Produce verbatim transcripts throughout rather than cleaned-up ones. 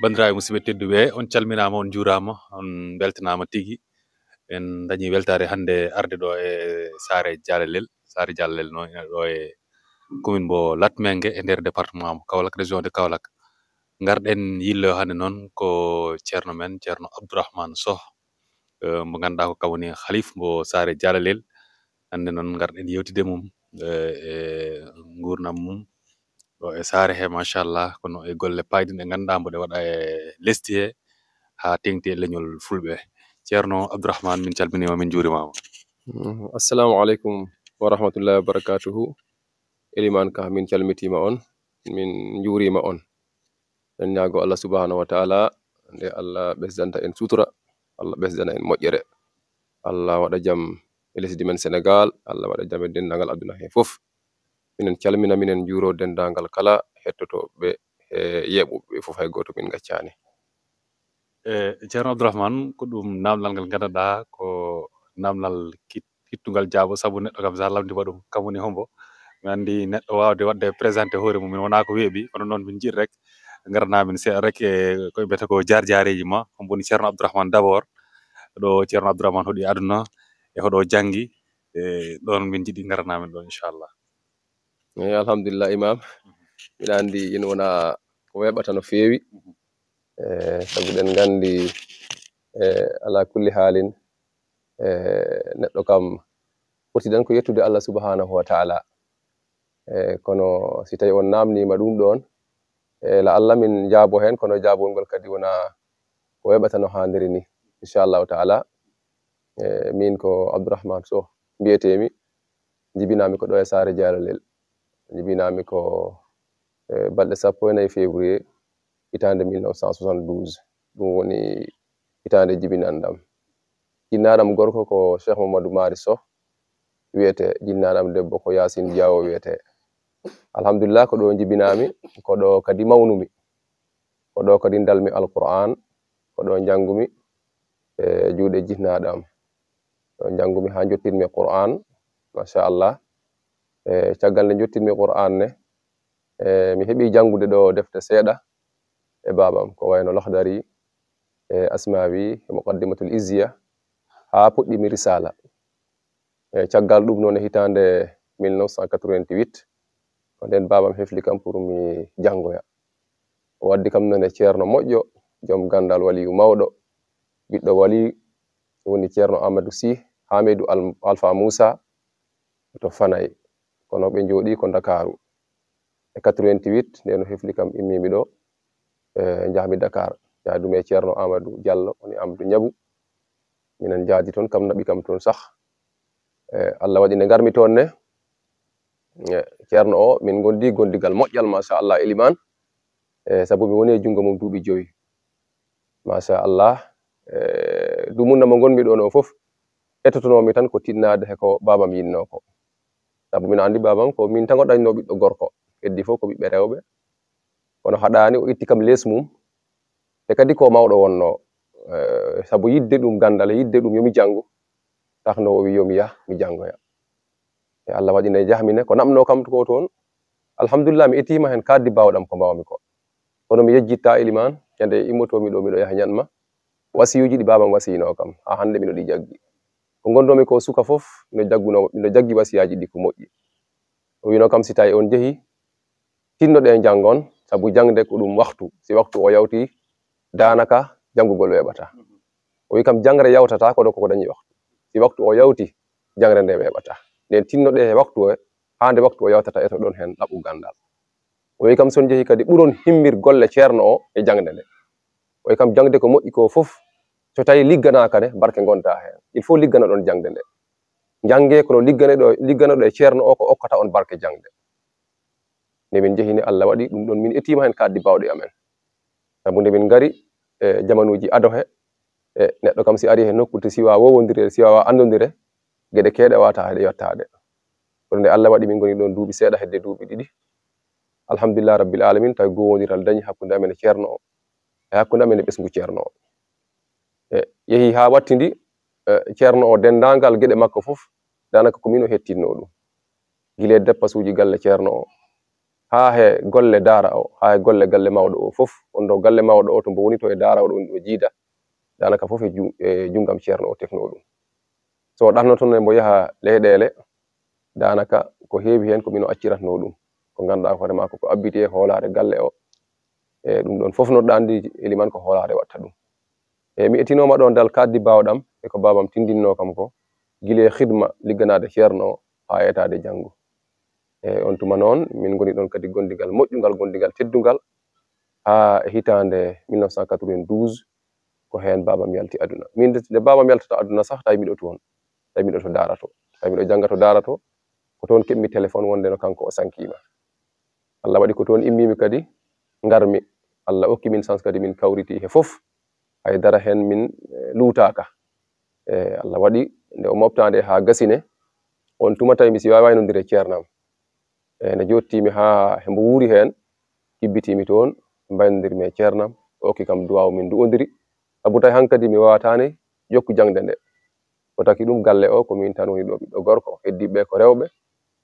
Banndiraaɓe musidɓe tedduɓe, on calminaama, on njuuraama, on mbeltanaama tigi. En ndañii weltaare hannde arde ɗo e Saare Jalalel. Saare Jalalel noon ina ɗo e commune mbo Latmingué e nder département mbo Kaolack, région de Kaolack. Ngarɗen yillo hannde noon ko ceerno men, ceerno Abdourahmane Soh, eh, mo ngannduɗaa ko kam woni halif mbo Saare Jalalel. Hannde noon ngarɗen yewtidde mum, eh, e nguurndam mum, ɗo e saare he, machallah, kono e golle paayɗe ɗe ngannduɗaa mbo ɗe waɗa e lesdi he, haa teeŋti e leñol fulɓe. Ceerno Abdourahmane, min calminiima, min njuurimaama. Mm, assalamu aleykum wa rahmatullahi wa barakatuhu. Eliman Ka, min calmitiima on, min njuuriima on. En ñaago Allah subhanahu wa taala nde Allah ɓesdanta en sutura, Allah ɓesdana en moƴƴere, Allah waɗa jam e lesdi men Senegal, Allah waɗa jam e denndaangal aduna he fof. Minen calmina, minen njuuro denndaangal kala hettotooɓe e yeeɓuɓe fof, hay gooto min ngaccaani. E, ceerno Abdourahmane, ko ɗum naamnal ngal ngannduɗaa ko naamnal kit-, kittungal jaabo, sabu neɗɗo kam so a lamndiima ɗum, kam woni hombo? Mi anndi neɗɗo waawde waɗde présenté hoore mum, min wonaa ko weeɓi, kono noon min njiɗi rek, ngarana min seeɗa rek e ko ɓe mbiyata ko jaar-jaareeji ma, hombo woni ceerno Abdourahmane d'abord, ɗo ceerno Abdourahmane hoɗi aduna, e hoɗo janngi, e ɗoon min njiɗi ngarana min ɗoon, inchallah. Eyi, alhamdulillah, Imam. Mbiɗa anndi ina wona ko weeɓata no feewi. Eh, sabu ɗen nganndi, eh, ala kulli haalin, eh, neɗɗo kam, foti tan ko yettude Allah subhanahu wa taala. Eh, kono si tawi on naamniima ɗum ɗoon, eh, la Allah min jaabo heen, kono jaabol ngol kadi wona ko weeɓata no haaniri ni, inchallahu taala. Eh, min ko Abdourahmane Soh mbiyeteemi, jibinaami ko ɗo e Saare Jalalel. Jibinaami ko, eh, balɗe sappo e nayi février, hitaande mille neuf cent soixante-douze. Ɗum woni hitaande jibinandam. Jinnaaɗam gorko ko Cheikh Mamadou Mari Soh wiyete, jinnaaɗam debbo ko Yacine Diawo wiyete. Alhamdulillah, ko ɗo jibinaami, ko ɗo kadi mawnumi. Ko ɗo kadi ndalmi Alqur'an, ko ɗo njanngumi e juuɗe jinnaaɗo am. Ɗo njanngumi haa njottirmi Qur'an, machallah. E caggal nde njottirmi Qur'an ne, e mi heɓi janngude ɗo defte seeɗa e baabam, ko wayno Lahdari, e Asmawi, e Muqaddimatul Izziya, haa puɗɗimi Risala. E caggal ɗum noon, e hitaande mille neuf cent quatre-vingt-huit, ko nden baabam hefli kam pour mi janngoya. O waddi kam noon e ceerno moƴƴo, joom ganndal, waliyu mawɗo, ɓiɗɗo wali, woni ceerno Amadou Sy, Hamidou Al-, Alpha Moussa, to Fanay. Kono ɓe njooɗii ko Ndakaaru. E quatre-vingt-huit, nden o hefli kam, immii mi ɗo, e njahmi Dakar. Njahmi e ceerno Amadou Diallo, woni Amadou Niabou. Minen njaadi toon, kam naɓi kam toon sah. E Allah waɗi nde ngarmi toon ne, e ceerno o, min ngondi gondigal moƴƴal, machallah, Eliman. E sabu mi woni e junngo mum duuɓi jowi. Machallah, e dumunna mo ngonmi ɗoon o fof, ettotonoomi tan ko tinnaade he ko baabam yinnoo ko. Sabu mino anndi baabam ko min tan o ɗañnoo ɓiɗɗo gorko. Heddi fof ko ɓiɓɓe rewɓe. Kono haɗaani o itti kam lees mum. Te kadi ko mawɗo wonnoo. E sabu yiɗde ɗum ganndal, yiɗde ɗum yo mi janngu, taxnoo o wi yo mi yah, mi janngoya. E Allah waɗi nde njahmi ne, ko naɓnoo kam ko toon. Alhamdulillah, mi ettiima heen kaddi baawɗam ko mbaawmi ko. Kono mi yejjittaa, Eliman, ñande immotoomi ɗo, miɗo yaha ñanma. Wasiyuuji ɗi baabam wasiyinoo kam, haa hannde miɗo ɗi jaggi. Ko ngondomi ko suka fof, miɗo jagguno, miɗo jaggi wasiyaaji ɗi ko moƴƴi. O wino kam, si tawi on jehi, tinnoɗe njanngon, sabu jaŋde ko ɗum waktu. Si waktu o yawti, daanaka janngugol weeɓata. O wi kam, jaŋre yawtata ko ɗo koko dañi waktu. Si waktu o yawti, jaŋre nde weeɓata. Nden tinnoɗe he waktu o, haa nde waktu o yawtata, eto ɗon heen ɗaɓɓu ganndal. O wi kam, so on jehi kadi, ɓuron himmir golle ceerno o e jaŋde nde. O wi kam, jaŋde ko moƴƴi ko fof, so tawi ligganaaka ne, barke ngonta heen. Il faut ligganoɗon jaŋde nde. Njannge kono ligganoɗo, ligganoɗo e ceerno o ko okkata on barke jaŋde. Nde min njehini, Allah waɗi ɗum ɗon, min ettiima heen kaddi baawɗe amen. Sabu nde min ngari e jamanuuji ado he, e neɗɗo kam si ari he nokku to si waawa wowondire, si waawa anndondire, geɗe keeɗe wata heɗe yottaade. Kono nde Allah waɗi min ngoni ɗon duuɓi seeɗa hedde duuɓi ɗiɗi. Alhamdulillah Rabbil Alamin, tawi gowondiral dañi hakkunde amen e ceerno o, e hakkunde amen e ɓesngu ceerno o. E yehi haa wattindi, e ceerno o, denndaangal geɗe makko fof, daanaka ko min o hettinnoo ɗum. Gila e deppasuuji galle ceerno o, haa he golle daara o, haa he golle galle mawɗo o fof. On ɗo galle mawɗo o, to mbo woni to e daara o, ɗo woni ɗo jiida. Daanaka fof e ju-, e junngam ceerno o teknoo ɗum. So o ɗatnoto ne mbo yaha leyɗeele, daanaka ko heewi heen ko min o acciratnoo ɗum. Ko ngannduɗaa hoore maa ko, ko abbiti e hoolaare galle o. E ɗum ɗoon fof no ɗaandi elimaan ko hoolaare waɗta ɗum. E mi etinooma ɗoon dal kaddi baawɗam e ko baabam tindinnoo kam ko, gila e khidma ligganaade ceerno o haa etaade janngo. E on tuma noon, min ngoni ɗoon kadi gondigal moƴƴungal, gondigal teddungal, haa e hitaande mille neuf cent quatre-vingt-douze, ko heen baabam yalti aduna. Min de, nde baabam yaltata aduna sah, tawi miɗo toon, tawi miɗo to daara to, tawi miɗo jannga to daara to, ko toon keɓmi téléphone wonde no kanko o sankiima. Allah waɗi ko toon immiimi kadi, ngarmi. Allah okki min chance kadi min kawriti he fof, hay dara heen min, eh, luutaaka. E Allah waɗi nde o moftaande haa gasine, on tuma tawi mi si waawaynondire ceernam. E nde jooɗtiimi haa he mbo wuuri heen, kibbitiimi toon, mbaynondirmi e ceernam, o okki kam duwaaw min nduwondiri. Sabu tawi hankadi mi waawataani jokku jaŋde nde. Ko taki ɗum galle o ko min tan woni ɗo ɓiɗɗo gorko, heddiiɓe ko rewɓe.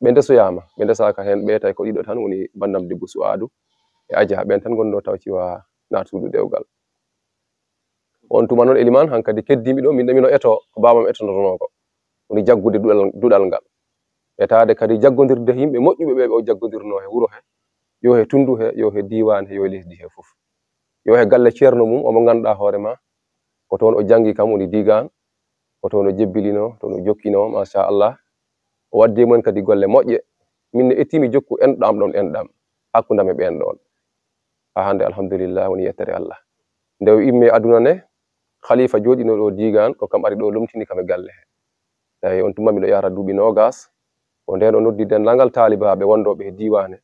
Ɓe ndesoyaama, ɓe ndesaaka heen ɓe tawi ko ɗiɗo tan woni banndam debbo Su'aadu e Aja, ɓeen tan ngonno taw ciwa naat suudu dewgal. On tuma noon, Elimaan, hankadi keddiimi ɗo, min ɗo mino eto ko baabam etondotonoo ko. Woni jaggude duɗal, duɗal ngal. Etaade kadi jaggondirde yimɓe moƴƴuɓe ɓe o jaggondirnoo he wuro he, yo he tunndu he, yo he diiwaan he, yo he lesdi he fof. Yo he galle ceerno mum, omo ngannduɗaa hoore ma, ko toon o janngi kam woni diigaan, ko toon o jebbilinoo, toon o jokkinoo, machallah. O waddi e mumen kadi golle moƴƴe. Min ne ettiimi jokku enɗam ɗoon enɗam, hakkunde am e ɓeen ɗoon. Haa hannde, alhamdulillah, woni yettere Allah. Nde o immi e aduna ne, khalifa jooɗinoo ɗo diigaan, ko kam ari ɗo lomtini kam e galle he. Tawi on tuma miɗo yahra duuɓi noogas, ko ndeen o noddi denndaangal taalibaaɓe wondooɓe he diiwaan he,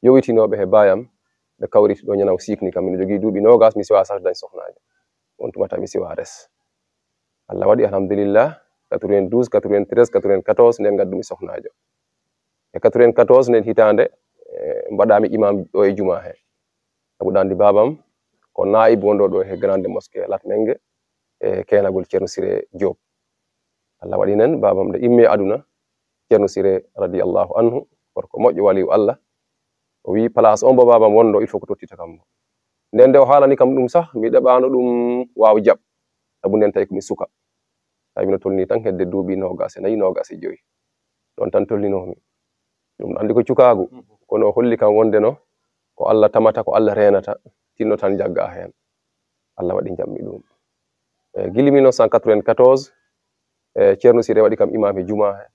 yowitinooɓe he baayam, ɓe kawriti ɗo ñanaw siikni kam. Miɗo jogii duuɓi noogas, mi siwaa sah dañ sohnaajo. On tuma tawi mi siwaa res. Allah waɗi, alhamdulillah, quatre-vingt-douze, quatre-vingt-treize, quatre-vingt-quatorze, nden ngaddumi sohnaajo. E quatre-vingt-quatorze nden hitaande, eh, mbaɗaami imam ɗo e jumaa he. Sabu ɗaandi baabam ko naa'ib wonɗo ɗo he grande mosquée Latmingué e keenagol Ceerno Siré Diop. Allah waɗi nen baabam nde immi e aduna, Ceerno Siré radiyallahu anhu, gorko moƴƴo waliyu Allah, o wi place on mbo baabam wonɗo, il faut ko tottita kam mo. Nden nde o haalani kam ɗum sah, mi ɗaɓaano ɗum waaw jaɓ, sabu nden tawi ko mi suka. Tawi mino tolni tan hedde duuɓi noogas e nayi, noogas e joyi. Ɗon tan tolninoomi. Ɗum anndi ko cukaagu, kono o holli kam wonde no ko Allah tamata, ko Allah reenata, tinno tan jagga heen. Allah waɗi jammi ɗum. E gili mille neuf cent quatre-vingt-quatorze, e Ceerno Siré waɗi kam imam he jumaa he.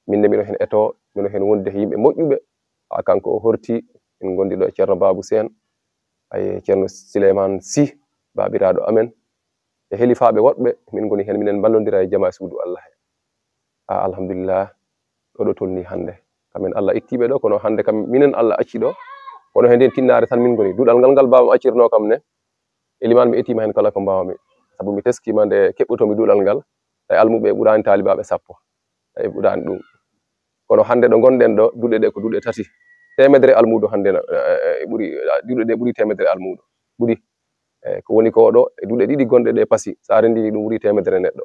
Min ne mino heen eto, mino heen wonde he yimɓe moƴƴuɓe. Haa kanko o horti, min ngondi ɗo e Ceerno Babu Seen, ay Ceerno Sileyman Sy, baabiraaɗo amen. E helifaaɓe woɗɓe, min ngoni heen, minen mballondira e jamaa suudu Allah he. A, alhamdulillah, ɗo ɗo tolni hannde. Kamen Allah ittiiɓe ɗo, kono hannde kam minen Allah acci ɗo. Kono he nden tinnaare tan min ngoni. Duɗal ngal ngal baabam accirnoo kam ne, elimaan mi etiima heen kala ko mbaawmi. Sabu mi teskiima nde keɓɓotoomi duɗal ngal, tawi almuɓe ɓuraani taalibaaɓe sappo. Tawi ɓuraani ɗum. Kono hannde ɗo ngonɗen ɗo, duɗe ɗe ko duɗe tati. Teemedere almuudo hannde na, e, e, e ɓuri, duɗe ɗe ɓuri teemedere almuudo. Ɓuri. E, ko woni ko ɗo, e duɗe ɗiɗi gonɗe ɗe pasi, so a renndini ɗum ɓuri teemedere neɗɗo.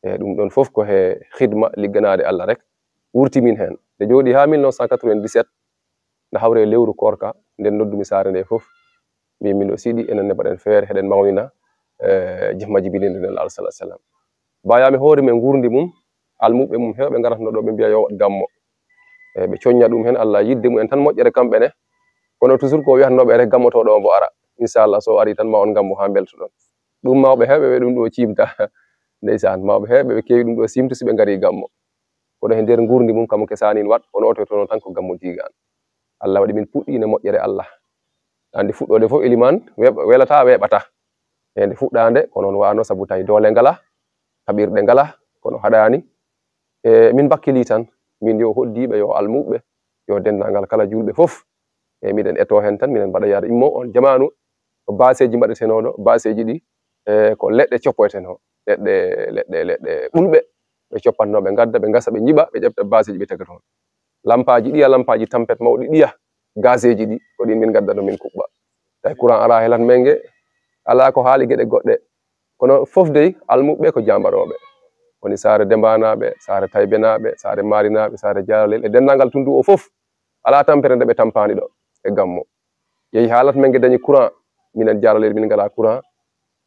E, ɗum ɗon fof ko he khidma ligganaade Allah rek. Wurti min heen. Nde jooɗi haa mille neuf cent quatre-vingt-dix-sept, nde hawre e lewru koorka, nden noddumi saare nde fof. Mbi min o siɗi, enen ne mbaɗen feere, heɗen mawnina, e, jehmaji bilinɗe nden Allah sallallahu alaihi wasallam. Baayam e hoore men nguurndi mum, almuɓɓe mum heewɓe ngaratno ɗo, ɓe mbiya yo waɗ gammo. E, ɓe coñña ɗum heen, Allah yidde mum en tan moƴƴere kamɓe ne. Kono toujours ko wiyatnooɓe rek gammoto ɗo mbo ara. Inchallah, so o ari tan ma on gammo haa mbeltoɗon. Ɗum mawɓe heewɓe ɓe ɗum ɗo ciimta. Ndeysaan, mawɓe heewɓe ɓe keewi ɗum ɗo siimtu si ɓe ngari gammo. Kono he nder nguurndi mum kam kesanin waɗ, kono oto tono tan ko gammo diigaan. Allah waɗi min puɗɗi ne moƴƴere Allah. Anndi fuɗɗoode fof elimaan weeɓ-, welataa, weeɓataa. E nde fuɗɗaande, ko noon waano, sabu tawi doole ngala, kaɓirɗe ngala, kono haɗaani. E min mbakkili tan, min yo hoɗdiiɓe, yo almuɓɓe, yo denndaangal kala juulɓe fof. E miɗen eto heen tan, minen mbaɗa yaade immo on jamaanu, ko baaseeji mbaɗetenoo ɗo, baaseeji ɗi, e ko leɗɗe coppoytenoo, leɗɗe, leɗɗe, leɗɗe ɓulɓe, ɓe coppatnoo, ɓe ngadda, ɓe ngasa, ɓe njiɓa, ɓe ƴefta baaseeji, ɓe tega toon. Lampaaji ɗiya, lampaaji tampet mawɗi ɗiya, gazeeji ɗi, ko ɗin min ngaddanoo min kuɓɓa. Tawi courant alaa he Latmingué, alaa ko haali geɗe goɗɗe. Kono fof dey, almuɓɓe ko jaambarooɓe. Woni saare Dembanaaɓe, saare Taybenaaɓe, saare Maarinaaɓe, saare Jaalel, e denndaangal tunndu o fof. Alaa tampere nde ɓe tampaani ɗo e Gammo. Yehi haa Latmingué dañi courant, minen Jaaraleeɗe min ngalaa courant.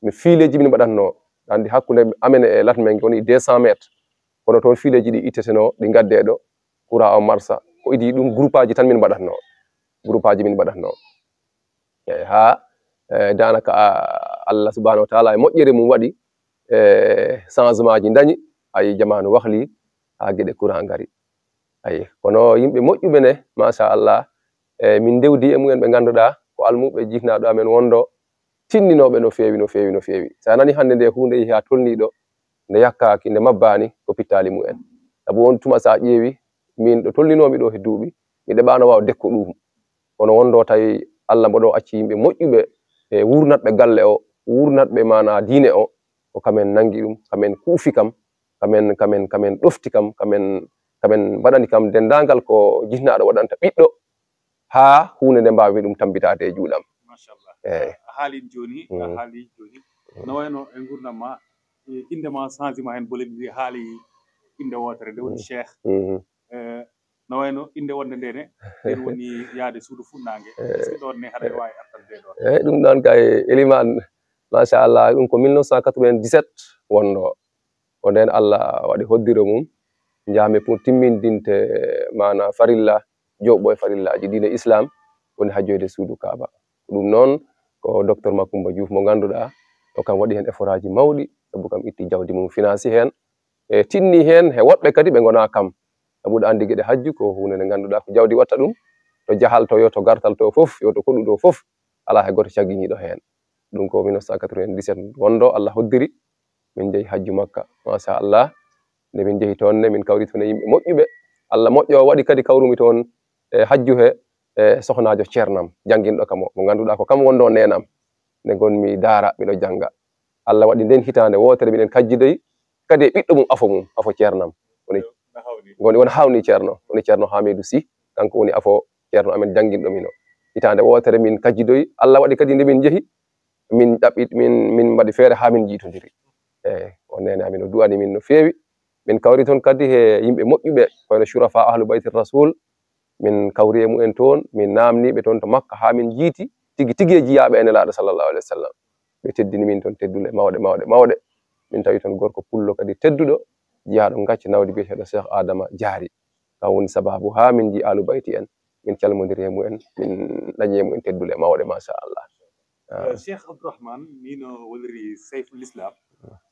Mi fiileeji min mbaɗatnoo, anndi hakkunde amen e Latmingué woni deux cents mètres. Kono toon fiileeji ɗi ittetenoo, ɗi ngaddee ɗo, courant o marsa. Ko idii ɗum groupaaji tan min mbaɗatnoo. Groupaaji min mbaɗatnoo. Eeyi, haa, eh, daanaka, a, Allah subhanahu wa taala e moƴƴere mum waɗi, eh, changementji ndañi, ayi, jamaanu wahli, haa geɗe courant ngari. Ayi, kono yimɓe moƴƴuɓe ne, machallah, eh, min ndewdi e mumen ɓe ngannduɗaa ko almuɓɓe jihnaaɗo amen wondo, tinninooɓe no feewi, no feewi, no feewi. So a nani hannde nde huunde yehi haa tolnii ɗo, nde yakkaaki, nde mabbaani, ko pittaali mumen. Sabu on tuma so a ƴeewi, min ɗo tolninoomi ɗo he duuɓi, mi ɗeɓaano waaw dekko ɗum. Kono wondo tawi Allah mboɗo acci yimɓe moƴƴuɓe e wurnatɓe galle o, wurnatɓe maana diine o, ko kamen nangi ɗum, kamen kuufi kam, kamen, kamen, kamen ɗofti kam, kamen, kamen mbaɗani kam denndaangal ko jihnaaɗo waɗanta ɓiɗɗo, haa huunde nde mbaawmi ɗum tambitaade e juuɗam. Machallah. Eeyi. A haali jooni, a Mm. haali jooni. Mm. No wayno e nguurndam ma, e innde ma changement heen bolel ndi haali innde wootere nde woni Mm. Cheikh. Mhm. Eh, no wayno innde wonde nde ne, ɗen woni yaade suudu funnaange. Eh. Est-ce que ɗoon ne haɗa Eh. waawi artande ɗoon? Eeyi, ɗum ɗoon kay, Elimaan, machallah, ɗum ko mille neuf cent quatre-vingt-dix-sept wonno. Ko ndeen Allah waɗi hoddiro mum, njaami pour timmindinte maana farilla, joɓɓo e farillaaji diine Islam, woni hajjoyde suudu Kaaba. Ko ɗum noon, ko docteur Macoumba Diouf mo ngannduɗaa, o kam waɗi heen effortaaji mawɗi, sabu kam itti jawdi mum financé heen. E tinni heen, he woɗɓe kadi ɓe ngonaa kam. Sabu ɗo anndi geɗe hajju ko huunde nde ngannduɗaa ko jawdi watta ɗum, to jahal to, yo to gartal to fof, yo to koɗu ɗo fof, alaa he gooto cagginiiɗo heen. Ɗum ko mille neuf cent quatre-vingt-dix-sept wonndo Allah hoddiri, min njehi hajju Makka, machallah. Nde min njehi toon ne, min kawri toon e yimɓe moƴƴuɓe. Allah moƴƴo o waɗi kadi kawrumi toon e hajju he, e sohnaajo ceernam, jannginɗo kam o, mo ngannduɗaa ko kam wonndo neenam. Nde ngonmi daara, miɗo jannga. Allah waɗi nden hitaande wootere miɗen kajjidoyi, kadi e ɓiɗɗo mum afo mum, afo ceernam. Woni, woni, woni hawni ceerno, woni ceerno Hamidou Sy, kanko woni afo ceerno amen jannginɗo min o. Hitaande wootere min kajjidoyi, Allah waɗi kadi nde min njehi, min ɗaɓɓi, min, min mbaɗi feere haa min njiitondiri. Eeyi, on neene amin o du'ani min no feewi. Min kawri toon kadi he yimɓe moƴƴuɓe, ko wayno Shurafa Ahlu Bayti Rasul. Min kawri e mumen toon, min naamnii ɓe toon to Makka haa min njiiti tigi tigi e jiyaaɓe e Nelaaɗo sallallahu alaihi wasallam. Ɓe teddini min toon teddule mawɗe, mawɗe, mawɗe. Min tawi toon gorko pullo kadi tedduɗo, jiyaaɗo ngacce nawdi biyeteeɗo Cheikh Adama Diary. Kam woni sababu haa min nji Alu Bayti en, min calmondiri e mumen, min dañi e mumen teddule mawɗe, machallah. Ah. Eh, Cheikh Abdourahmane, ni no walliri Sayful Islam,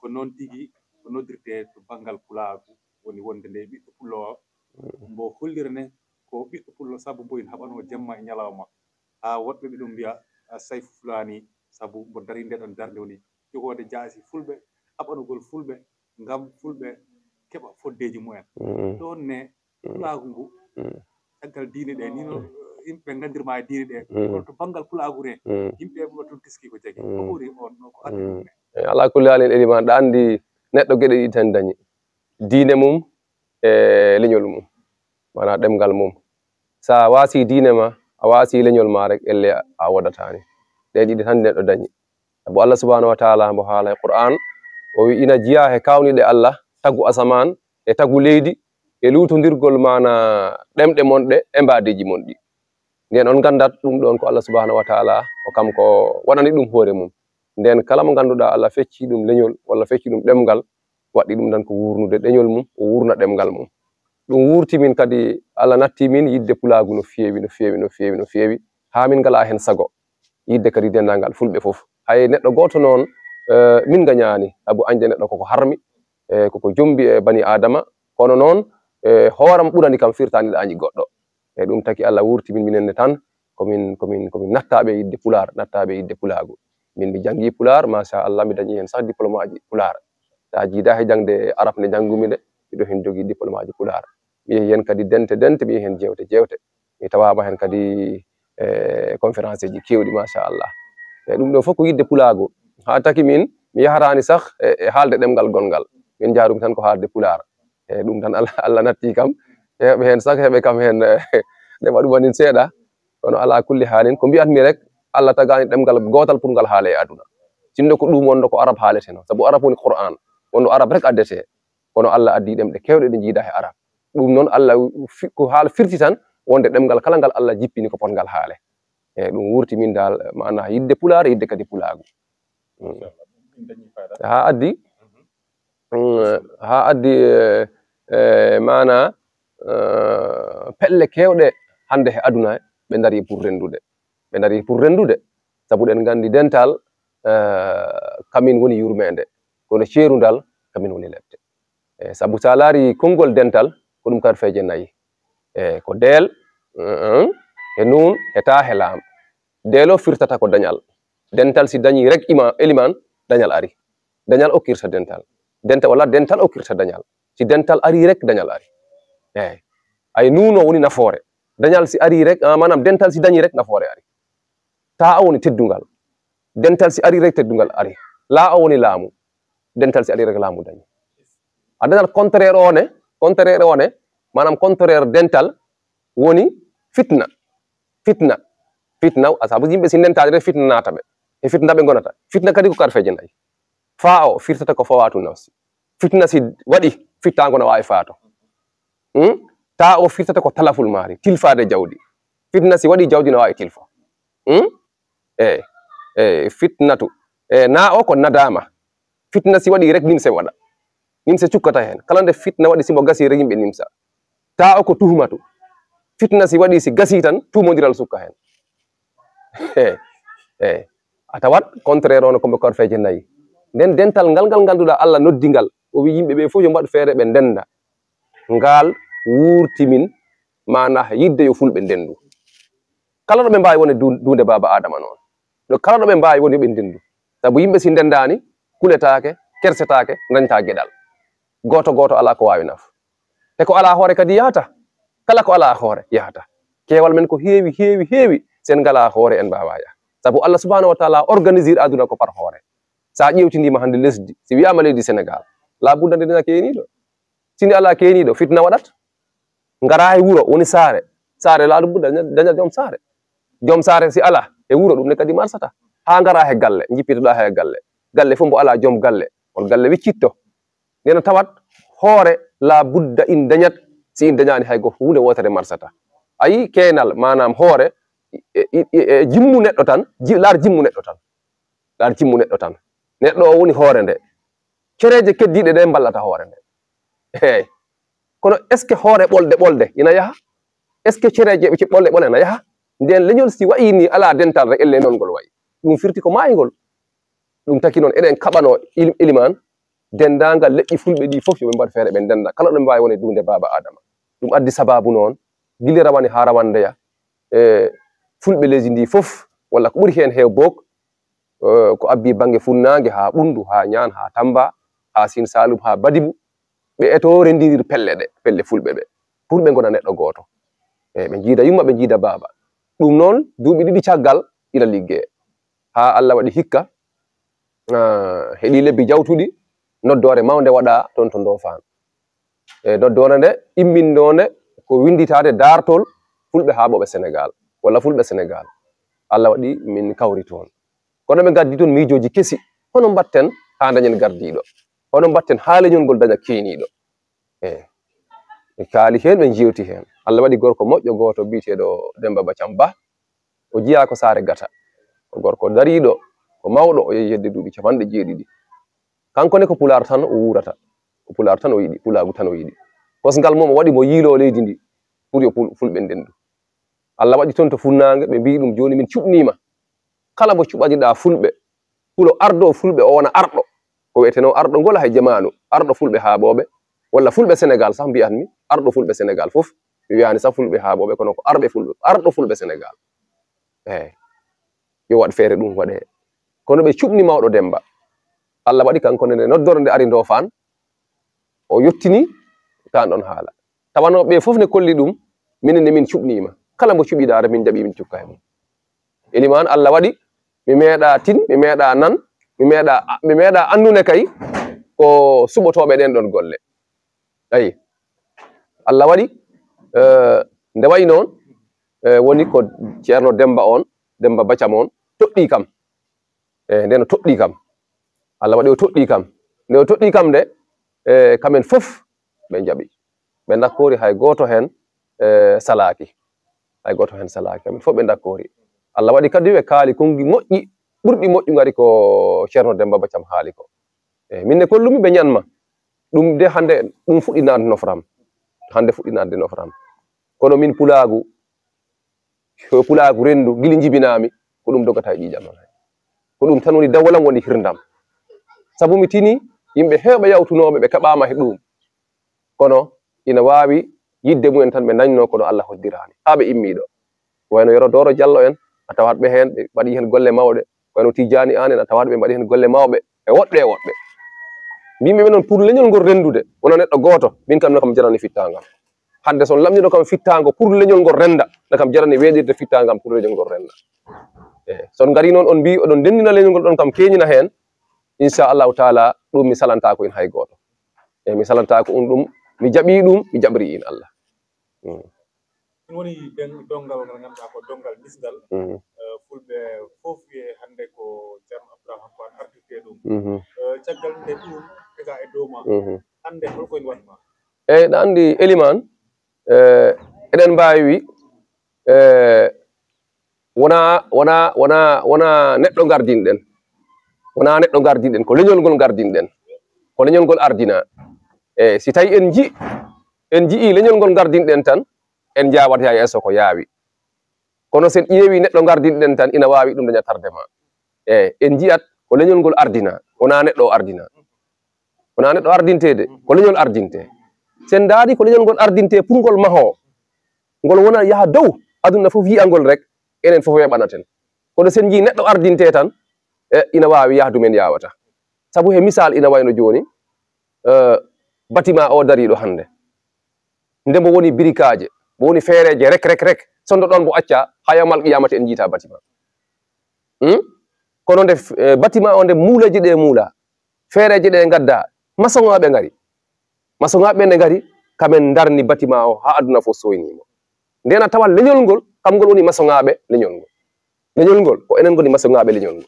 ko noon tigi ko noddirtee to banngal pulaagu, woni wonde nde ɓiɗɗo pullo o, Mm. mbo hollira ne ko ɓiɗɗo pullo, sabu mbo ina haɓanoo jamma e ñalawma. Haa woɗɓe ɓe ɗum mbiya, ah, Sayfu Fulaani, sabu mbo darii nde ɗon darnde woni jogoode jaasi fulɓe, haɓanugol fulɓe, ngam fulɓe keɓa foddeeji mumen. Mm. Ɗoon ne, Mm. pulaagu ngu, Mm. caggal diine ɗe, ni no Mm. yimɓe nganndirma e diine ɗe, Mm. kono to banngal pulaagu ne, Mm. yimɓe ɓe toon teski ko jagi. Mm. Ko ɓuri on, ko addi Mm. ɗum ne? E, alaa kulli haalin, Elimaan, ɗa anndi neɗɗo geɗe ɗiɗi tan dañi. Diine mum e leñol mum, maanaa ɗemngal mum. So a waasii diine ma, a waasii leñol ma rek, ellee a, a woodataani. Ɗee ɗiɗi tan neɗɗo dañi. Sabu Allah subhanahu wa taala mbo haala e Qur'an, o wi'i ina jeyaa he kaawniiɗe Allah, tagu asamaan e tagu leydi, e luutondirgol maanaa ɗemɗe mon ɗe e mbaadeeji mon ɗi. Nden on nganndat ɗum ɗoon ko Allah subhanahu wa taala, ko kanko waɗani ɗum hoore mum. Nden kala mo ngannduɗaa Allah feccii ɗum leñol walla feccii ɗum ɗemngal, waɗi ɗum tan ko wuurnude leñol mum, o wuurna ɗemngal mum. Ɗum wuurti min kadi, Allah natti min yiɗde pulaagu no feewi, no feewi, no feewi, no feewi, haa min ngalaa heen sago. Yiɗde kadi denndaangal fulɓe fof. Hay neɗɗo gooto noon, eh, min ngañaani, sabu añde neɗɗo koko harmi, e koko jombi e bani Aadama, kono noon, e hooram ɓurani kam firtaani ɗo añi goɗɗo. E ɗum taki Allah wuurti min, minen ne tan, ko min, ko min, ko min nattaaɓe yiɗde pulaar, nattaaɓe yiɗde pulaagu. Min mi janngii pulaar, machallah, mi dañii heen sah diplôme aji pulaar. So a jiidaa he jaŋde arab nde njanngumi nde, miɗo heen jogii diplôme aji pulaar. Mi yehi heen kadi dente dente, mi yehi heen jeewte jeewte. Mi tawaama heen kadi e conférence ji keewɗi, machallah. E ɗum ɗo fof ko yiɗde pulaagu. Haa taki min, mi yahraani sah e, e haalde ɗemngal gonngal. Min njahrumi tan ko haalde pulaar. E ɗum tan Allah, Allah natti kam. Heewɓe heen sah, heɓe kam heen, e, nde waɗuma nin seeɗa. Kono alaa kulli haalin, ko mbiyatmi rek, Allah tagaani ɗemngal gootal pour ngal haale e aduna. Sinno ko ɗum wonno ko arab haaleteno. Sabu arab woni Qur'an. Wonno arab rek addete. Kono Allah addi ɗemɗe keewɗe ɗe njiidaa he arab. Ɗum noon Allah fi-, ko haala firti tan, wonde ɗemngal kala ngal Allah jippini ko potngal haale. E ɗum wurti min dal, maana yidde Pulaar, yidde kadi Pulaagu. Mm. Haa addi, mm, haa addi, eh, eh, maana, eh, pelle keewɗe hannde he aduna, ɓe ndarii pour renndude. Ɓe ndarii pour renndude, sabu ɗen nganndi dental, eh, kamin woni yurmeende, kono ceerundal kamin woni lepte. E sabu so a laari konngol dental, ko ɗum karfeeje nayi. E ko deel, mm, e nuun, e taa, e laam. Deel o firtata ko dañal. Dental si dañii rek ima, elimaan, dañal ari. Dañal okkirta dental. Dental, walla dental okkirta dañal. Si dental arii rek, dañal ari. Eey. Ay nuun o woni nafoore. Dañal si arii rek, ah, maanaam dental si dañii rek, nafoore ari. Taa o woni teddungal. Dental si arii rek, teddungal ari. Laa o woni laamu. Dental si arii rek, laamu dañi. A dañal contraire o ne, contraire o ne, maanaam contraire dental woni fitna. Fitna. Fitna. A sabu yimɓe si ndentaade rek, fitna naata ɓe. E fitna ɓe ngonata. Fitna kadi ko karfeeje nayi. Faa o firtata ko fawaatu nafsi. Fitna si waɗi, fittaango na waawi faato. Hmm? Taa o firtata ko talaful maari, tilfaade jawdi. Fitna si waɗi, jawdi na waawi tilfo. Hmm? E, e, fitnatu. E, naa o ko nadaama. Fitna si waɗi rek, nimse waɗa. Nimse cukkata heen. Kala nde fitna waɗi, si mo gasii rek, yimɓe nimsa. Taa o ko tuhmatu. Fitna si waɗi, si gasii tan, tuumondiral sukka heen. E, e, a tawat contraire o no ko mbo korfeeje nayi. Nden dental ngal, ngal ngannduɗaa Allah noddi ngal, o wi yimɓe ɓe fof yo mbaɗ feere ɓe ndenda. Ngal wuurti min, maanaa yidde yo fulɓe ndendu. Kala ɗo ɓe mbaawi wone du-, duunde baaba Aadama noon. Ɗo kala ɗo ɓe mbaawi woni yo ɓe ndendu. Sabu yimɓe si ndendaani, kuletaake, kersetaake, ndañtaa geɗal. Gooto gooto alaa ko waawi naf. Te ko alaa hoore kadi yahata. Kala ko alaa hoore yahata. Keewal men ko heewi, heewi, heewi. Sen ngalaa hoore en mbaawaa yaha. Sabu Allah subhanahu wa taala organisir aduna ko par hoore. Sa ƴeewtindiima hannde lesdi, si wiyaama leydi Senegal, laa budda nde daña keeniiɗo. Si nde alaa keeniiɗo, fitna waɗat. Ngaraa e wuro, woni saare. Saare laa budda daña, daña joom saare. Joom saare si alaa e wuro, ɗum ne kadi marsata. Haa ngaraa he galle, njippitoɗaa he galle. Galle fof mbo alaa joom galle, on galle wiccitto. Ndeen tawat hoore laa budda in dañat, si in dañaani hay gooto, huunde wootere marsata. A yii keenal, maanaam hoore, e, e, e, e jimmu neɗɗo tan, ji-, laar jimmu neɗɗo tan. Laar jimmu neɗɗo tan. Neɗɗo o woni hoore nde. Cereeje keddiiɗe ɗe mballata hoore nde. Eey. Kono est-ce que hoore ɓolde ɓolde ina yaha? Est-ce que cereeje ɓe ɓolde ɓolde ina yaha? Ndeen leñol si wayi ni alaa dental rek, elle noon ngol wayi. Ɗum firti ko maayngol. Ɗum taki noon eɗen kaɓanoo il-, ilimaan, denndaangal leƴƴi fulɓe ɗi fof yo ɓe mbaɗ feere ɓe ndennda. Kala ɗo ɓe mbaawi wone duunde baaba Aadama. Ɗum addi sabaabu noon, gila rawane haa rawane ndeya. E fulɓe leydi ndi fof, walla ko ɓuri heen heew boog, eh, ko abbi bannge funnaange haa Ɓunndu, haa Ñaan, haa Tamba, haa Siin Saalum, haa Badibu, ɓe eto renndirir pelle ɗe, pelle fulɓe ɓe, pour ɓe ngona neɗɗo gooto. E ɓe njiida yumma, ɓe njiida baaba. Ɗum noon, duuɓi ɗiɗi caggal ina liggee. Haa Allah waɗi hikka, ah, heɓi lebbi jawtuɗi, noddoore mawnde waɗaa toon to Ndofaan. E noddoore nde, imminnoonde ko winnditaade daartol fulɓe haaɓooɓe Senegaal, walla fulɓe Senegaal. Allah waɗi min kawri toon. Kono ɓe ngaddi toon miijooji kesi. Hono mbaɗten haa ndañen gardiiɗo? Hono mbaɗten haa leñol ngol daña keeniiɗo? E, ɓe kaali heen, ɓe njeewti heen. Allah waɗi gorko moƴƴo gooto biyeteeɗo Demmba Bacam Bah. O jeyaa ko Saare Gata. Ko gorko dariiɗo, ko mawɗo, o yehi hedde duuɓi capanɗe jeeɗiɗi. Kanko ne ko pulaar tan o wuurata. Ko pulaar tan o yiɗi, pulaagu tan o yiɗi. Kosngal mum o waɗi mo yiiloo leydi ndi, pour yo pul-, fulɓe ndendu. Allah waɗi toon to funnaange, ɓe mbiyi ɗum, "Jooni min cuɓniima. Kala mo cuɓaniɗaa fulɓe, pulo ardo fulɓe, o wona arɗo." Ko wiyetenoo arɗo ngol hay jamaanu, arɗo fulɓe haaɓooɓe, walla fulɓe Senegaal sah mbiyatmi, arɗo fulɓe Senegaal fof. Mi wiyaani sah fulɓe haaɓooɓe, kono ko arɓe fulɓe, arɗo fulɓe Senegaal. Eey. Yo waɗ feere ɗum waɗee. Kono ɓe cuɓni mawɗo Demmba. Allah waɗi kanko ne, nde noddore nde ari Ndofaan, o yottini kaan ɗoon haala. Tawanoo ɓe fof ne kolli ɗum, minen ne min cuɓniima. Kala mbo cuɓiɗaa rek, min njaɓi, min cukka he mum. Elimaan, Allah waɗi, mi meeɗaa tin, mi meeɗaa nan, mi meeɗaa, mi meeɗaa anndude kay ko suɓotooɓe ɗeen ɗoon golle. Ayi, Allah waɗi, eh, nde wayi noon, eh, woni ko Ceerno Demmba oon, Demmba Bacam oon, toɗɗii kam. E nde no toɗɗii kam. Allah waɗi o toɗɗii kam. Nde o toɗɗii kam nde, e, kamen fof ɓe njaɓi. Ɓe ndakkoori hay gooto heen, e, salaaki. Hay gooto heen salaaki. Kamɓe fof ɓe ndakkoori. Allah waɗi kadi ɓe kaali konngi moƴƴi, ɓurɗi moƴƴu ngari ko Ceerno Demmba Ba Cam haali ko. Eyi, min ne kollumi ɓe ñanma. Ɗum de hannde ɗum fuɗɗinaade nofram. Hannde fuɗɗinaade nofram. Kono min pulaagu, ko pulaagu renndu, gila njibinaami, ko ɗum dogata e ƴiiƴam noon. Ko ɗum tan woni dawlam, woni hirndam. Sabu mi tini, yimɓe heewɓe yawtunooɓe, ɓe kaɓaama he ɗum. Kono ina waawi yiɗde mumen tan ɓe ndañnoo, kono Allah hoddiraani. Haa ɓe immii ɗo. Ko wayno Yero Dooro Jallo en, a tawat ɓe heen, ɓe mbaɗi heen golle mawɗe. Ko wayno Tijjaani Aan en, a tawat ɓe mbaɗi heen golle mawɓe. E woɗɓe e woɗɓe. Mbiymi ɓe noon, pour leñol ngol renndude, wona neɗɗo gooto, min kam, no kam jarani fittaangam. Hannde so on lamndiino kam fittaango pour leñol ngol rennda, no kam jarani weeɗirde fittaangam pour leñol ngol rennda. Eyi, so on ngarii noon, on mbii oɗon ndenndina leñol ngol, ɗon kam keñina heen, inchallahu taala, ɗum mi salantaako in hay gooto. Eyi, mi salantaako on ɗum, mi jaɓii ɗum, mi jaɓrii in Allah. Mm. Ɗum woni den- donngal ngal ngannduɗaa ko donngal ndisngal. Mhm. Eh, Fulɓe fof wiye hannde ko Ceerno Abdourahmane Ko an artirte ɗum. Mhm. Eh, Caggal nde ɗum tega e dow ma, Mhm. hannde holko en waɗ ma? Eyi, ɗa anndi Eliman, eh, eɗen mbaawi wi, eh, wona, wona, wona, wona neɗɗo ngardinɗen. Wona neɗɗo ngardinɗen, ko leñol ngol ngardinɗen. Ko leñol ngol ardina. Eyi, si tawi en nji, en njii leñol ngol ngardinɗen tan, en njaawat yaa yeeso ko yaawi. Kono sen ƴeewi neɗɗo ngardinɗen tan, ina waawi ɗum daña tardement. Eyi, en njiyat ko leñol ngol ardina, wona neɗɗo o ardina. Wona neɗɗo ardinteede, ko leñol ardinte. Sen ndaari ko leñol ngol ardinte pour ngol mahoo. Ngol wona yaha dow, aduna fof yiya ngol rek, enen fof weeɓanaten. Kono sen njii neɗɗo ardinte tan, e, ina waawi yahdu men yaawata. Sabu he misal ina wayno jooni, eh, bâtiment o dariiɗo hannde. Nde mbo woni birikaaje, mbo woni feereeje rek, rek, rek. Sonndo ɗoon mbo acca, haa yawmal qiyamata en njiita bâtiment. Hmm? Kono nde f- eh, bâtiment o nde muuleeje ɗe muula, feereeje ɗe ngadda, masoŋaaɓe ngari. Masoŋaaɓe nde ngari, kamen ndarni bâtiment o haa aduna fof soyniimo. Ndeen a tawa leñol ngol, kam ngol woni masoŋaaɓe leñol ngol. Leñol ngol, ko enen ngoni masoŋaaɓe leñol ngol.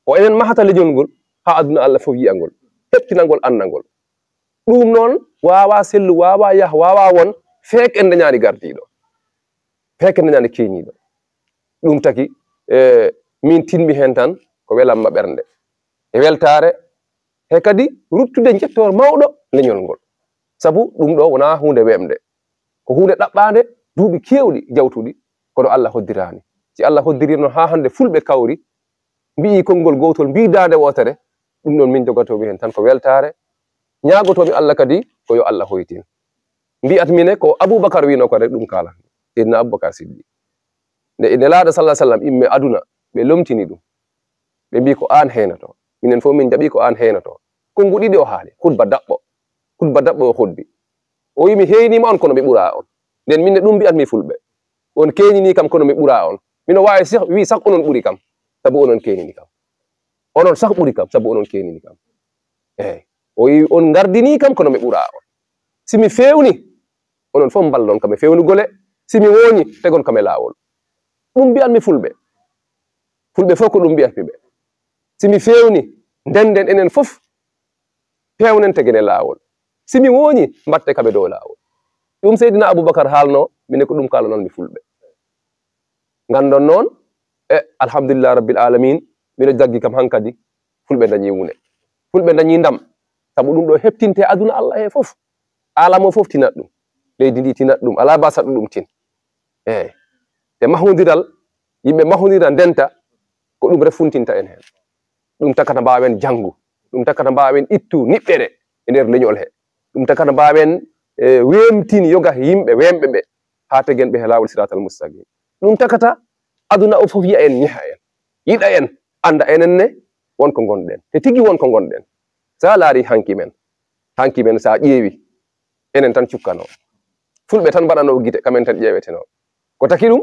Ko enen mahata leñol ngol, haa aduna Allah fof yiya ngol. Heɓtina ngol, annda ngol. Ɗum noon, waawaa sellu, waawaa yah, waawaa won, feek en dañaani gardiiɗo. Feek en dañaani keñiiɗo. Ɗum taki, e, min tinmi heen tan, ko welamma ɓernde. E weltaare, he kadi ruttude njettoor mawɗo leñol ngol. Sabu ɗum ɗo wonaa huunde weeɓnde. Ko huunde ɗaɓɓaande duuɓi keewɗi jawtuɗi, kono Allah hoddiraani. Si Allah hoddirirno haa hannde fulɓe kawri, mbiyi konngol gootol, mbiyi daande wootere, ɗum ɗon min jogatoomi heen tan ko weltaare. Ñaagotoomi Allah kadi ko yo Allah hoytin. Mbiyat mine ko Abubakar wino ko rek ɗum kaalan. Seydina Abubakar Siddiq. Nde Nelaaɗo sallallahu alaihi wasallam imme aduna, ɓe lomtini ɗum. Ɓe mbi ko aan heynoto. Minen fof min jaɓi ko aan heynoto. Konngu ɗiɗi o haali, khutba daɓɓo. Khutba daɓɓo o khutbi. O wi mi heynima on kono mi ɓura on. Nden min ne ɗum mbiyat mi fulɓe. On keñini kam kono mi ɓura on. Mino waawi sih, wi sax onon ɓuri kam. Sabu onon keñini kam. Onon sax ɓuri kam, sabu onon keñini kam. Eyi. O wi on ngardini kam kono mi ɓura on. Si mi fewni, onon fof mballon kam e fewnugol e. Si mi wooñi, tegon kam e laawol. Ɗum mbiyat mi fulɓe. Fulɓe fof ko ɗum mbiyat mi ɓe. Si mi fewni, ndenden enen fof, pewnen tegen e laawol. Si mi wooñi, mbatte kam e dow laawol. Ɗum Seydina Abubakar haalno, minen ko ɗum kaalanoo mi fulɓe. Nganndon noon, e alhamdulillah rabbil alamin, mino jaggi kam hankadi, fulɓe dañi wune. Fulɓe dañi ndam, sabu ɗum ɗo heɓtinte aduna Allah he fof. Alam o fof tinat ɗum, leydi ndi tinat ɗum, alaa ba saɗɗo ɗum tin. Eyi, te mahondiral, yimɓe mahondira ndenta, ko ɗum rek funtinta en heen. Ɗum takata mbaawen janngu, ɗum takata mbaawen ittu niɓɓere e nder leñol he. Ɗum takata mbaawen, e, weemtin yoga yimɓe weemɓe ɓe, haa tegen ɓe he laawol siratal mustaqim. Ɗum takata aduna o fof yiya en, ñeha en, yiɗa en, annda enen ne won ko ngonɗen, te tigi won ko ngonɗen. So a laari hanki men, hanki men so a ƴeewi, enen tan cukkanoo. Fulɓe tan mbaɗanoo gite, kamen tan ƴeewetenoo. Ko taki ɗum,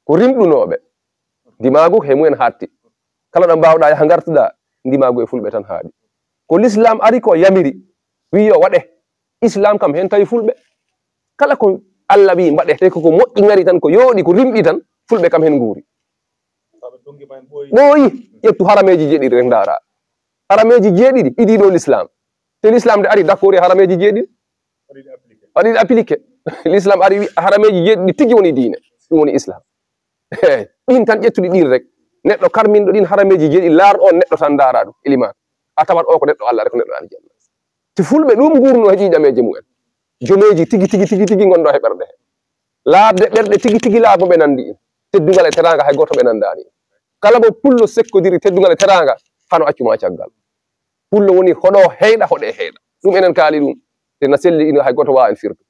ko rimɗunooɓe. Ndimaagu he mumen haatti. Kala ɗo mbaawɗaa yaha ngartuɗaa, ndimaagu e fulɓe tan haaɗi. Ko l'islam ari ko yamiri, wi yo waɗe. Islam kam heen tawi fulɓe. Kala ko Allah wi mbaɗe, te ko ko moƴƴi ngari tan, ko yooɗi, ko rimɗi tan, fulɓe kam heen nguuri. Ɓooyi, ƴettu harameeji jeeɗiɗi rek ndaara. Harameeji jeeɗiɗi, idii ɗo l'islam. Te l'islam nde ari d'accord e harameeji jeeɗiɗi. Waɗi ɗi appliqué. L'islam ari wi harameeji jeeɗiɗi tigi woni diine. Ɗum woni Islam. Ɗin tan ƴettuɗi ɗin rek. Neɗɗo karminɗo ɗin harameeji jeeɗi, laarɗo on neɗɗo tan ndaara ɗum, ilimaan. A tawat o ko neɗɗo Allah rek, ko neɗɗo aljanna. Te fulɓe ɗum nguurno he ƴiiƴameeje mumen. Jomeeji tigi, tigi, tigi, tigi ngonɗo he ɓerɗe he. Laaɓde ɓerɗe tigi, tigi laaɓuɓe nanndi in. Teddungal e teraanga hay gooto ɓe nanndaani. Kala mo pullo sekkodiri teddungal e teraanga, hano accu ma caggal. Pullo woni hoɗo heyɗa, hoɗe heyɗa. Ɗum enen kaali ɗum. Te na selli ino hay gooto waawa en firtu.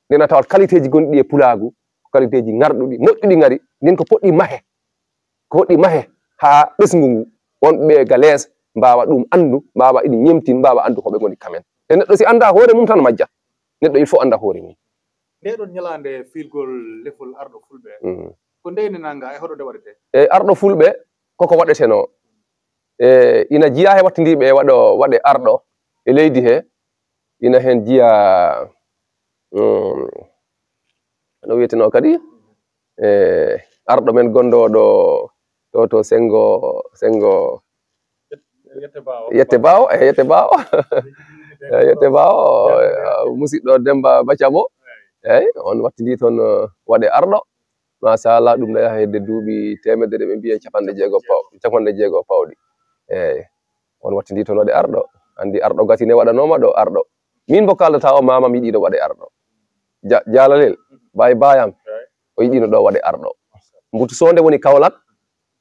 Ndena tawat qualité ji gonɗi e pulaagu, ko qualité ji ŋarɗuɗi, moƴƴuɗi ŋari, nden ko poɗɗi mahe. Ko poɗɗi mahe haa ɓesngu ngu. Wonɓe ga lees mbaawa ɗum anndu, mbaawa iɗi ñemtin, mbaawa anndu ko ɓe ngoni kamen. Te neɗɗo si annda hoore mum tan majja. Neɗɗo il faut annda hoore mum. Nde ɗon ñalaande fiilgol lefol arɗo fulɓe. Mhm. Ko ndeyne nanga e hoɗo nde waɗete? E arɗo fulɓe, koko waɗetenoo. E ina jiya he wattindiiɓe e waɗo, waɗe arɗo e leydi he, ina heen jiya, mm, no wiyetenoo kadi, e arɗo men gonɗo ɗo, to, to Senngo, Senngo Yette Baawo. Yette Baawo, e Yette Baawo. E Yette Baawo, e, musidɗo Demmba Bacamo. Eyi, on wattindii toon, e, waɗe arɗo. Machallah, ɗum no yaha hedde duuɓi teemedere, ɓe mbiya capanɗe jeego paw-, capanɗe jeego pawɗi. Eyi, on wattindii toon waɗe arɗo. Anndi arɗo gasi ne waɗanooma ɗo arɗo. Min mbo kaldata o, maamam yiɗiino waɗe arɗo. Ja-, Jaalalel, Baay Baayam, o yiɗiino ɗo waɗe arɗo. Mbutu Soonde woni Kawlak,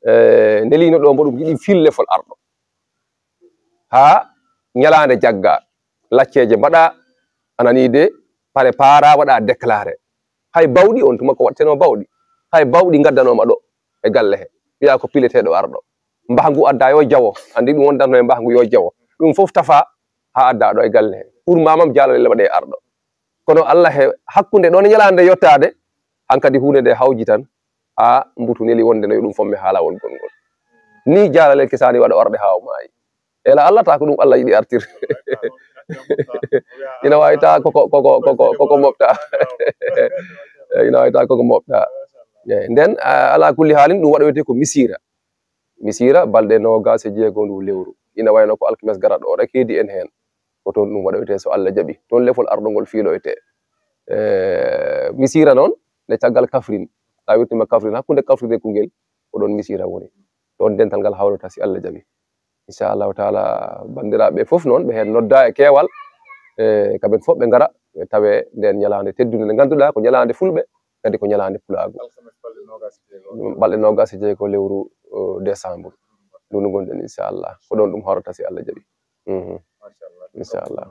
e, neliino ɗo mbo ɗum yiɗi fil lefol arɗo. Haa ñalaande jagga, lacceeje mbaɗa, a nanii de, pare paara waɗa déclaré. Hay bawɗi on tuma ko waɗtenoo bawɗi. Hay bawɗi ngaddanooma ɗo e galle he. Wiya ko pileteeɗo arɗo. Mbahngu adda yo jawo. Anndi ɗum wondanno e mbahngu yo jawo. Ɗum fof tafa haa adda ɗo e galle he. Pour maamam Jaalalel waɗe arɗo. Kono Allah he hakkunde ɗon e ñalaande yottaade, hankadi huunde nde hawji tan, haa mbutu neli wonde no yo ɗum fof mi haala won gongol. Ni Jaalalel kesaani waɗa orɗe haa o maayi. Ela Allah ta ko ɗum Allah yiɗi artir. Ina waawi ta koko, koko, koko, koko moɓta. Ina waawi ta koko moɓta. Eyi, nden, a, ala kulli haalin ɗum waɗa wiyetee ko misiira. Misiira balɗe noogaas e jeego ndu lewru. Ina wayno ko alkames garaɗo o rek heedi en heen. Ko toon ɗum waɗoytee so Allah jaɓi. Toon lefol arɗo ngol fiiloytee. E, misiira noon, nde caggal Kafrin. So a wirtiima Kafrin, hakkunde Kafrin e Koungheul, ko ɗoon misiira woni. Ɗoon dental ngal hawrata si Allah jaɓi. Inchallahu taala, banndiraaɓe fof noon, ɓe heen nodda e keewal. E, kamɓe fof ɓe ngara, ɓe tawe ndeen ñalaande teddunde nde ngannduɗaa ko ñalaande fulɓe, kadi ko ñalaande pulaagu. Alkames balɗe noogaas e jeego. Balɗe noogaas e jeego lewru, o, décembre. Ndu ndu ngonɗen, inchallah. Ko ɗoon ɗum hawrata si Allah jaɓi. Mhm. Machallah. Inchallah.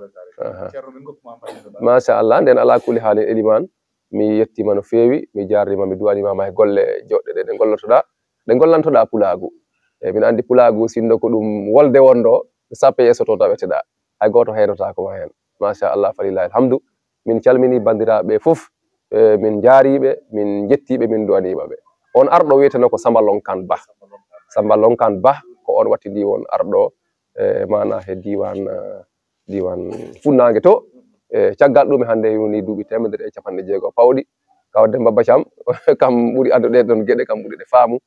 Aha. Ceerno, min ngokkuma farminde ma. Machallah, nden ala kulli haalin, Elimaan, mi yettiima no feewi, mi jaarniima, mi duwaniima ma e golle joɗɗe ɗe, ɗe ngollotoɗaa, ɗe ngollantoɗaa pulaagu. E, min anndi pulaagu, sinno ko ɗum wolde wonɗo, sappo yeeso to taweteɗaa. Hay gooto haynotaako ma heen. Machallah, falillahi alhamdu. Min calminii banndiraaɓe fof, e, min njaariiɓe, min njettiiɓe, min nduwaniima ɓe. On arɗo wiyetenoo ko Samba Lonkan Bah. Samba Lonkan Bah ko on wattindii on arɗo, e, maana he diiwaan, e, diiwaan Funnaange to. E, caggal ɗum hannde yoni duuɓi teemedere e capanɗe jeego pawɗi. Kaw Demmba Bacam, kam ɓuri anndude ɗon geɗe, kam ɓuri ɗe faamu.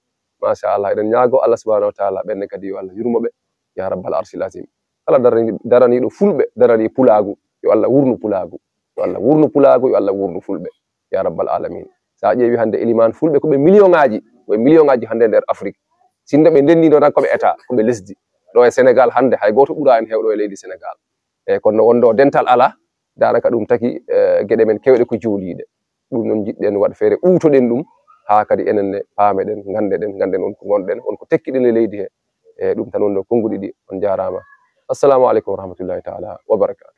Machallah, eɗen ñaago Allah subhanahu wa taala, ɓenne kadi yo Allah yurmo ɓe, ya rabbal arshil azim. Kala darani-, daraniiɗo fulɓe, daranii pulaagu, yo Allah wurnu pulaagu. Yo Allah wurnu pulaagu, yo Allah wurnu fulɓe. Ya rabbal alamin. So a ƴeewi hannde Elimaan, fulɓe ko ɓe million ŋaaji, ko ɓe million ŋaaji hannde nder Afrik. Sinno ɓe ndenniino tan ko ɓe État, ko ɓe lesdi. Ɗo e Sénégal hannde, hay gooto ɓuraa en heewɗo e leydi Sénégal. E kono wonde dental alaa, daanaka ɗum taki, e, geɗe men keewɗe ko jooliiɗe. Ɗum noon njiɗɗen waɗ feere uwtoɗen ɗum, haa kadi enen ne paameɗen, nganndeɗen, ngannden on ko ngonɗen, on ko tekkiɗen e leydi he. E ɗum tan wonno konnguɗi ɗi, on njaaraama. Assalamu aleykum wa rahmatullahi taala wa barakaatu.